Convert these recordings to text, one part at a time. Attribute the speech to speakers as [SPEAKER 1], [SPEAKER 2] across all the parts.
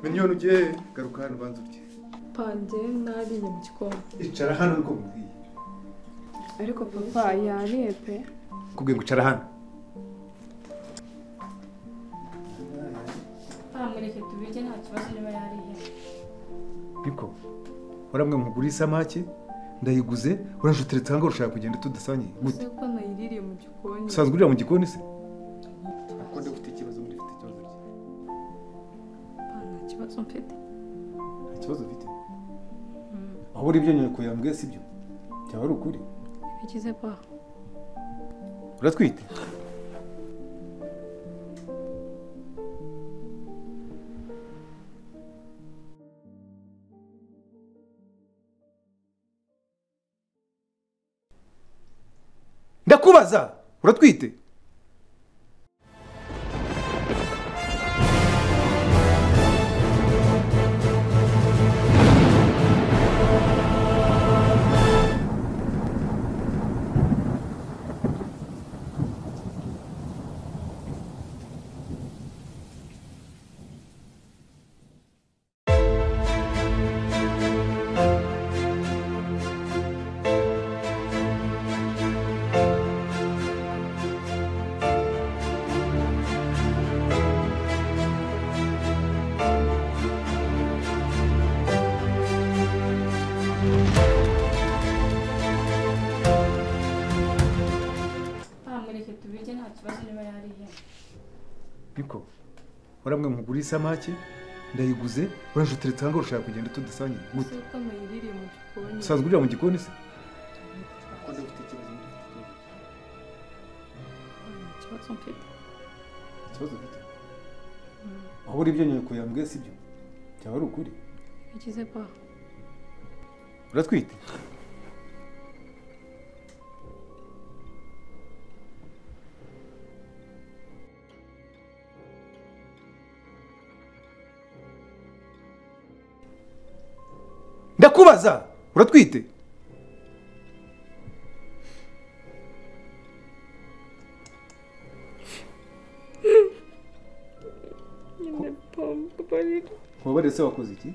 [SPEAKER 1] Minyoni ugiye garuka hano banza urye.
[SPEAKER 2] Panjye nariye mu gikoni.
[SPEAKER 1] Icara hano niko mubwiye.
[SPEAKER 2] Ariko papa yariye pe.
[SPEAKER 1] Kubwiye ngo icara hano.
[SPEAKER 3] Mureke tubirye nta kibazo niba yariye.
[SPEAKER 1] Niko waramwe nkugura isamake ndayiguze uraje uteretse hanga urushaka kugenda tudasanye gute?
[SPEAKER 2] Ko nayiririye mu gikoni.
[SPEAKER 1] Usanzwe urira mu gikoni se? Ko ndafite ikibazo muri mfite ikibazo ki?
[SPEAKER 3] Nta kibazo mfite.
[SPEAKER 1] Nta kibazo ufite? Aho uri ibyo nyoko yambwiye sibyo? Cyaba ari ukuri?
[SPEAKER 3] Bikize pa.
[SPEAKER 1] Uratwite? Ndakubaza uratwite? Niko waramwe nkugura isamake ndayiguze uraje uteretse hanga urushaka kugenda tudasanye gute?
[SPEAKER 2] Ko nayiririye mu gikoni.
[SPEAKER 1] Usanzwe urira mu gikoni se? Ko ndafite ikibazo muri mfite ikibazo.
[SPEAKER 3] Nta kibazo mfite.
[SPEAKER 1] Nta kibazo ufite? Aho uri ibyo nyoko yambwiye sibyo? Cyaba ari ukuri?
[SPEAKER 3] Bikize pa.
[SPEAKER 1] Uratwite? Ndakubaza uratwite? Nkubabarire se wakoze iki?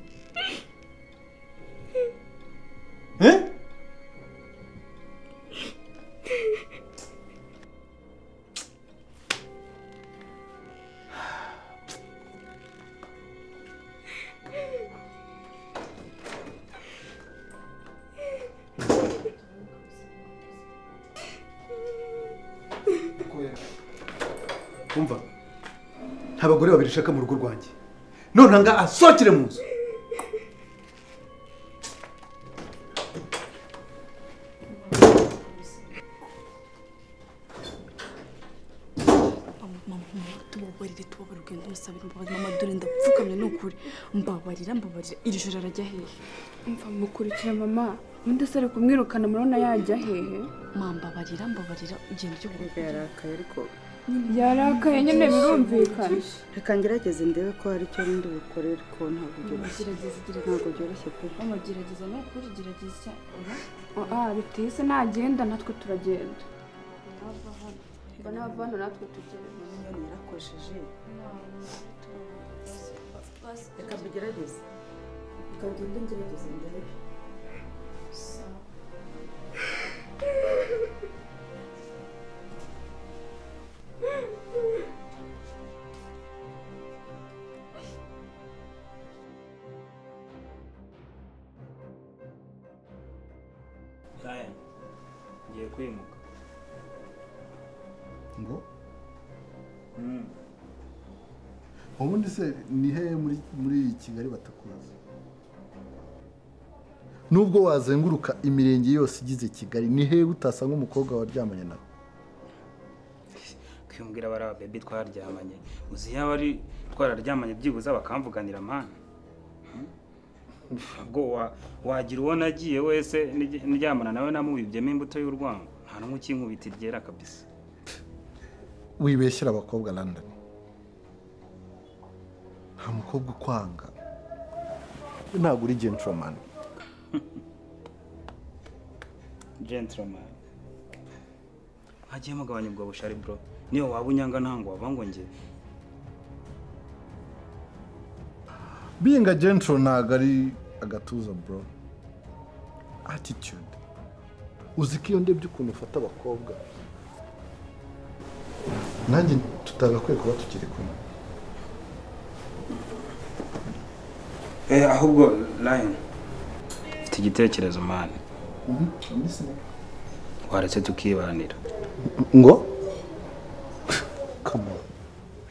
[SPEAKER 1] Eh? Umva, nta bagore babiri shaka mu rugo rwanjye. None nga asokere mu nzu.
[SPEAKER 3] Mama, tubabarire tubabarire ugende umusabire imbabazi. Mama dore ndapfukamye n'ukuri. Mbabarira mbabarira iri joro arajya hehe?
[SPEAKER 2] Umva mukurikira mama. Undi se ari kumwirukana murabona yajya hehe?
[SPEAKER 3] Mama mbabarira mbabarira ugende ujye
[SPEAKER 4] kuvuga. Yarakaye ariko
[SPEAKER 2] yarakaye nyine birumvikana.
[SPEAKER 4] Reka ngerageze ndebe ko hari icyo ndi bukore ariko ntabwo byoroshye. Ntabwo byoroshye pe.
[SPEAKER 3] Mama gerageza n'ukuri gerageza.
[SPEAKER 2] Bitise nagenda natwe turagenda. Nava hano natwe tugenda.
[SPEAKER 4] Yarakosheje. Reka mbigerageze. Reka ngende ngerageze ndebe.
[SPEAKER 5] Brian, ngiye kwimuka.
[SPEAKER 6] Ngo? Ubundi se ni hehe muri Kigali batakuzi? Nubwo wazenguruka imirenge yose igize Kigali, ni hehe utasanga umukobwa waryamanye nawe?
[SPEAKER 5] Kwiyumvira bari aba baby twaryamanye, uzi yaba ari twararyamanye byibuza bakamvuganira mana. Ubwo wagira uwo nagiye wese ndyamana nawe namubibyemo imbuto y'urwango, nta n'umwe ukinkubita iryera kabisa.
[SPEAKER 6] Wibeshyira abakobwa London. Nta mukobwa ukwanga. Ntabwo uri gentleman.
[SPEAKER 5] Gentleman. Hagiye mugabanya ubwo bushari bro. Niyo waba unyanga ntango waba ngo nge.
[SPEAKER 6] Being a gentle ntabwo ari agatuza bro. Attitude. Uzi ko iyo ndebye ukuntu ufata abakobwa nanjye tutagakwiye kuba tukiri kumwe.
[SPEAKER 5] Ahubwo Lion, mfite igitekerezo man. Waretse tukibanira.
[SPEAKER 6] Ngo? Come on.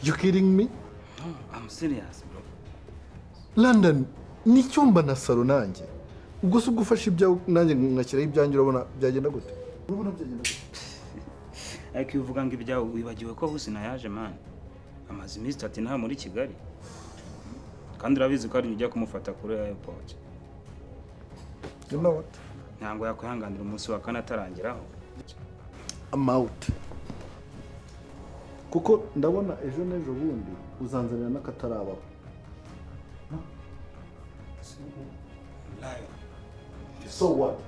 [SPEAKER 6] You kidding me?
[SPEAKER 5] No, I'm serious bro.
[SPEAKER 6] London ni icyumba na salo nanjye. Ubwo se ugufasha ibyawe nanjye ngashyiraho ibyanjye urabona byagenda gute? Urabona byagenda gute?
[SPEAKER 5] Ariko iyo uvuga ngo ibyawe wibagiwe ko Husina yaje man. Amaze iminsi 3 nta muri Kigali. Kandi urabizi ko ari ujya kumufata kuri airport.
[SPEAKER 6] You know what?
[SPEAKER 5] Ntango yakwihanganira umunsi wa kane atarangiraho.
[SPEAKER 6] I'm out. Kuko ndabona ejo n'ejo bundi uzanzanira n'akatarabaho.
[SPEAKER 5] Lion.
[SPEAKER 6] So what?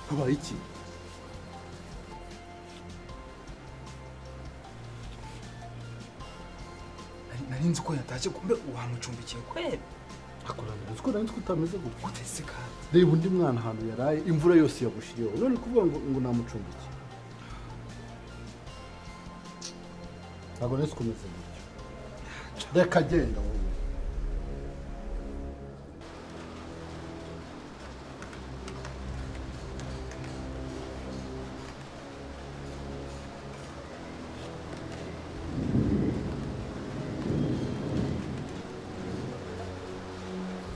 [SPEAKER 6] Habaye iki?
[SPEAKER 1] Nari nzi ko yatashye kumbe wamucumbikiye kweli.
[SPEAKER 6] Akorana uzi ko nari nzi ko utameze gutya.
[SPEAKER 1] Gute se kandi?
[SPEAKER 6] Reba undi mwana ahantu yaraye imvura yose yagushiriyeho none kuvuga ngo namucumbikiye. Ntabwo nari kumeze gutyo. Reka genda wowe.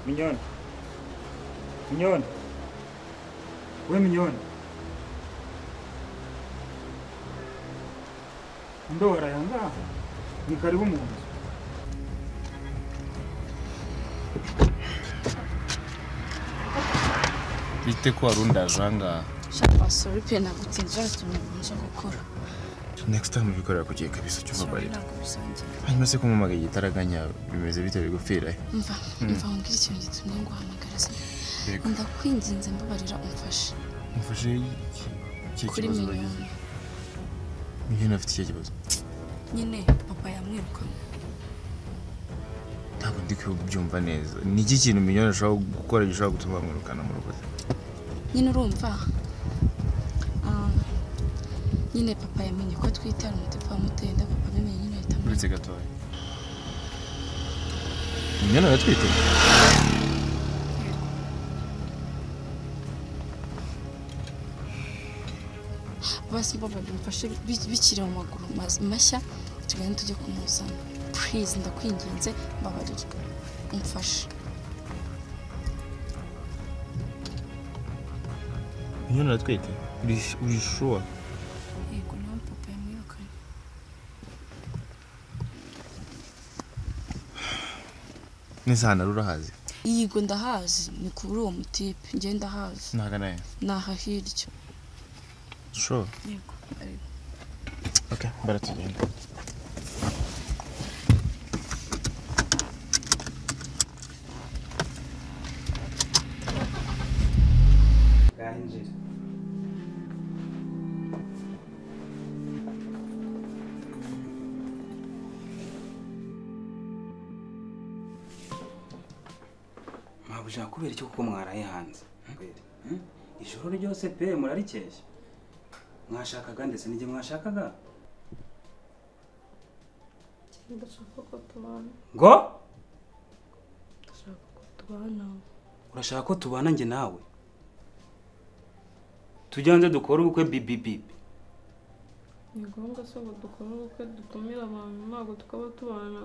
[SPEAKER 5] Mignone. Mignone. We Mignone. Ndora yanga. Ni karibu mu nzu.
[SPEAKER 7] Bite ko warundaje ahangaha?
[SPEAKER 3] Shaka sorry pe nagutinze utuntu nje gukora.
[SPEAKER 7] Next time ubikorera ku gihe kabisa cyo babarira. Hanyuma se kumumagaye igitaraganya bimeze bite bigupfira?
[SPEAKER 3] Mva, mva umbwire ikintu gitumye nguhamagara se. Ndakwinginze mbabarira umfashe.
[SPEAKER 7] Umfashe iki kibazo uragize? Mignone afite iki kibazo?
[SPEAKER 3] Nyine papa yamwirukanye.
[SPEAKER 7] Ntabwo ndi kubyumva neza. Ni iki kintu Mignone ashobora gukora gishobora gutuma bamwirukana mu rugo?
[SPEAKER 3] Nyine urumva nyine papa yamenye ko twitara umutipa wamuteye inda papa abimenye nyine ahita amureka.
[SPEAKER 7] Uretse gatoya. Mignone aratwite?
[SPEAKER 3] Basi mbabarira umfashe bikiri mu maguru mashya tugende tujye kumuzana. Please ndakwinginze mbabarira umfashe.
[SPEAKER 7] Mignone aratwite? Uri sure?
[SPEAKER 3] Yego nawe papa yamwirukanye.
[SPEAKER 7] Nese hano urahazi?
[SPEAKER 3] Yego ndahazi, ni kuri uwo mutipe njye ndahazi.
[SPEAKER 7] Nahagana he?
[SPEAKER 3] Naha hirya.
[SPEAKER 7] Sure?
[SPEAKER 3] Yego.
[SPEAKER 7] Okay, bara tugenda.
[SPEAKER 5] Gahinjira. Mabuja kubera icyo kuko mwaraye hanze. Ijoro ryose pe murarikesha. Mwashakaga ndetse nijye mwashakaga.
[SPEAKER 2] Ndashaka ko tubana.
[SPEAKER 5] Ngo?
[SPEAKER 2] Ndashaka ko tubana.
[SPEAKER 5] Urashaka ko tubana njye nawe? Tujyanze dukora ubukwe bibibi.
[SPEAKER 2] Ni ngombwa se ngo dukore ubukwe dutumira abantu ntabwo tukaba tubana.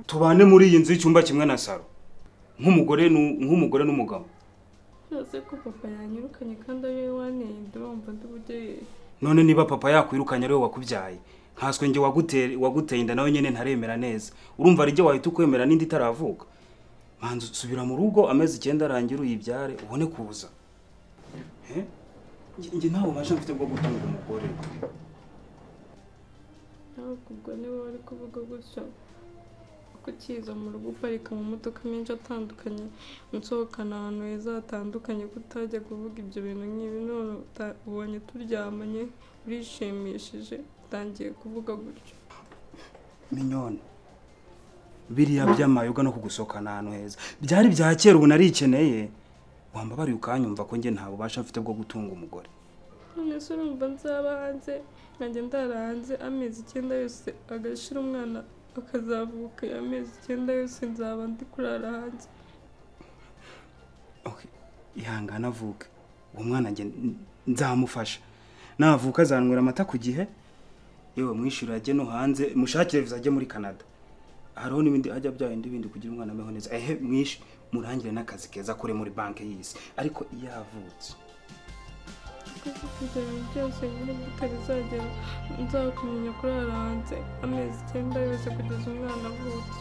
[SPEAKER 5] Tubane muri iyi nzu y'icyumba kimwe na saro. Nk'umugore nk'umugore n'umugabo.
[SPEAKER 2] Byose ko papa yanyirukanye kandi ari we wanteye inda urumva ndi bujye.
[SPEAKER 5] None niba papa yakwirukanye ari we wakubyaye, nkaswe njye waguteye inda nawe nyene ntaremera neza. Urumva ari jye wahita ukwemera n'indi itaravuka. Manzu subira mu rugo amezi 9 arangira uyibyare ubone kuza. Njye ntawe ubasha mfite bwo gutunga umugore.
[SPEAKER 2] Ntabwo ubwo niba wari kuvuga gutyo kukiza mu rugo uparika mu modoka menshi atandukanye unsohokana ahantu heza hatandukanye kutajya kuvuga ibyo bintu nk'ibi none ubonye turyamanye urishimishije utangiye kuvuga gutyo.
[SPEAKER 5] Mignone, biriya by'amayoga no kugusohokana ahantu heza byari bya kera ubu narikeneye. Wambabariye ukanyumva ko njye nta bubasha mfite bwo gutunga umugore.
[SPEAKER 2] None se urumva nzaba hanze nkajya ndara hanze amezi 9 yose agashira umwana akazavuka amezi 9 yose nzaba ndi kurara hanze.
[SPEAKER 5] Okay, ihangana avuke uwo mwana njye nzamufasha. Navuka azanywera amata ku gihe, yewe mwishyura ajye no hanze mushakire viza ajye muri Canada. Hariho n'ibindi ajya byaye n'ibindi kugira umwana abeho neza. Ehe mwishe murangire n'akazi keza kure muri banki y'isi ariko iyo avutse
[SPEAKER 2] ibyo bintu byose nyine bitazagera nzakumenya kurara hanze amezi 9 yose kugeza umwana avutse.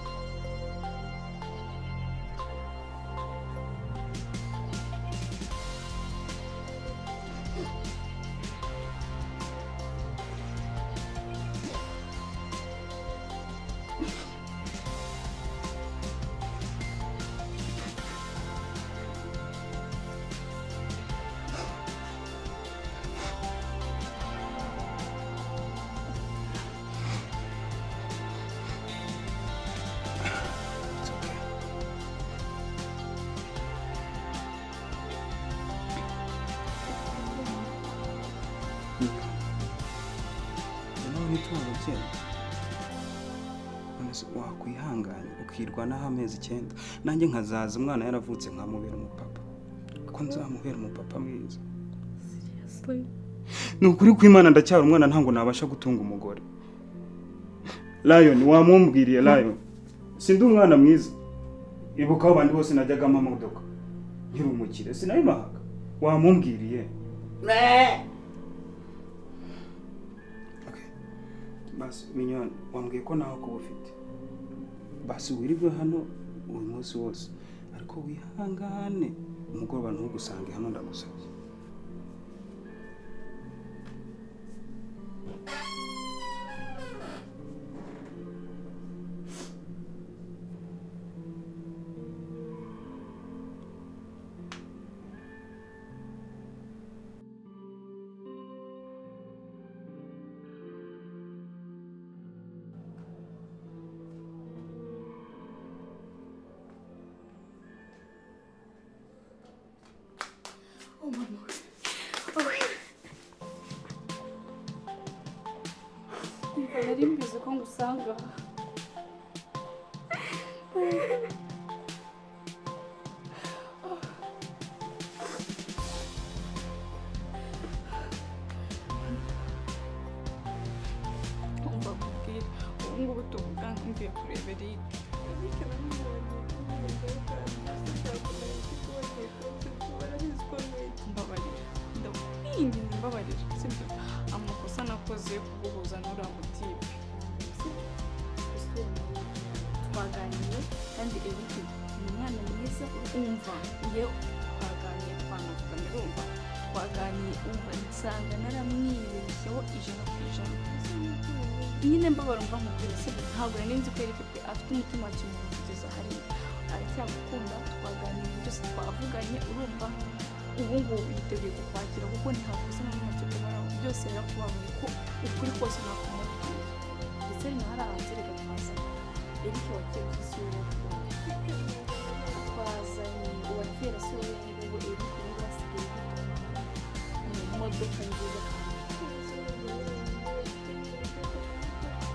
[SPEAKER 5] ntituri ababyeyi. None se wakwihangana ukirwanaho amezi 9 nanjye nkazaza umwana yaravutse nkamubera umupapa. Ko nzamubera umupapa mwiza.
[SPEAKER 2] Seriously?
[SPEAKER 5] Ni ukuri kw'Imana ndacyari umwana ntango nabasha gutunga umugore. Lion wamumbwiriye Lion. Sindi umwana mwiza. Ibuka aho abandi bose najyaga amamodoka. Nkiri umukire sinayibahaga. Wamumbwiriye. Okay. Basi Mignone wambwiye ko naho kuba ufite. Basi wirirwe hano uyu munsi wose. Ariko wihangane umugoroba ntugusange hano ndagusabye.
[SPEAKER 3] Nari mbizi ko ngusanga.
[SPEAKER 2] Umva kubwira ubu ngubu tuvuga ngiye kureba Eric. Mbabarira, ndakwinginze mbabarira, sibyo? Amakosa nakoze yo kuguhuza n'uriya mutipe.
[SPEAKER 3] Twaganiriye kandi Eric ni umwana mwiza umva iyo twaganiriye twanavuganye urumva twaganiriye umva nsanga naramwibeshyeho 100%. Nyine mbabara umva nkubwira sibyo? Ntabwo nari nzi ko Eric pe afite umutima wa kimuntu kugeza hariya aracyagukunda twaganiriye byose twavuganye urumva ubu ngubu yiteguye kukwakira kuko nta kosa na rimwe akikubaraho byose yarakubabaye ko ukuri kose nakumubwiye ndetse na hari hanze reka twazanye Eric wa kera si wowe twazanye uwa kera si wowe ngubu Eric niba asigaye yitwara mu modoka nziza kandi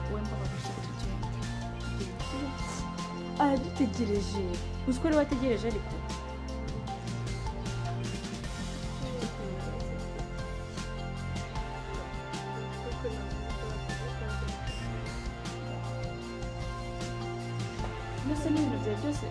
[SPEAKER 2] wowe mbabarira tugende.
[SPEAKER 3] Aradutegereje uzi ko ariwe ategereje ariko mbese n'ibintu byawe byose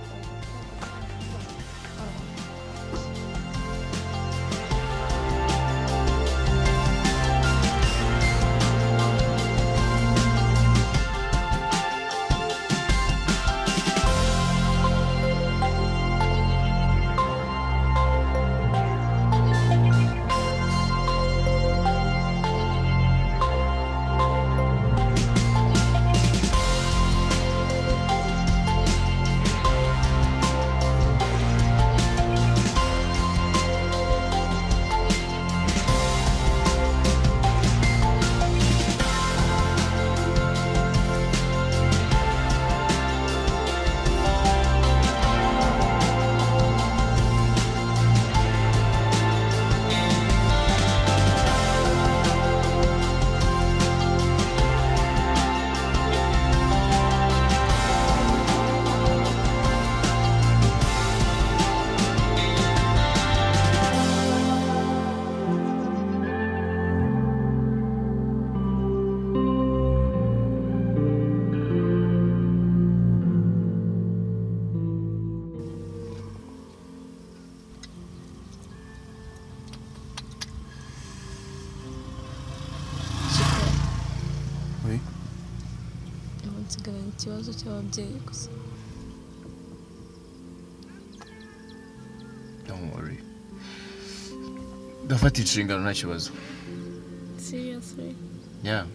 [SPEAKER 2] Nsigaranye ikibazo cy'ababyeyi gusa.
[SPEAKER 7] Don't worry. Ndafata inshingano nta kibazo.
[SPEAKER 2] Seriously?
[SPEAKER 7] Yeah.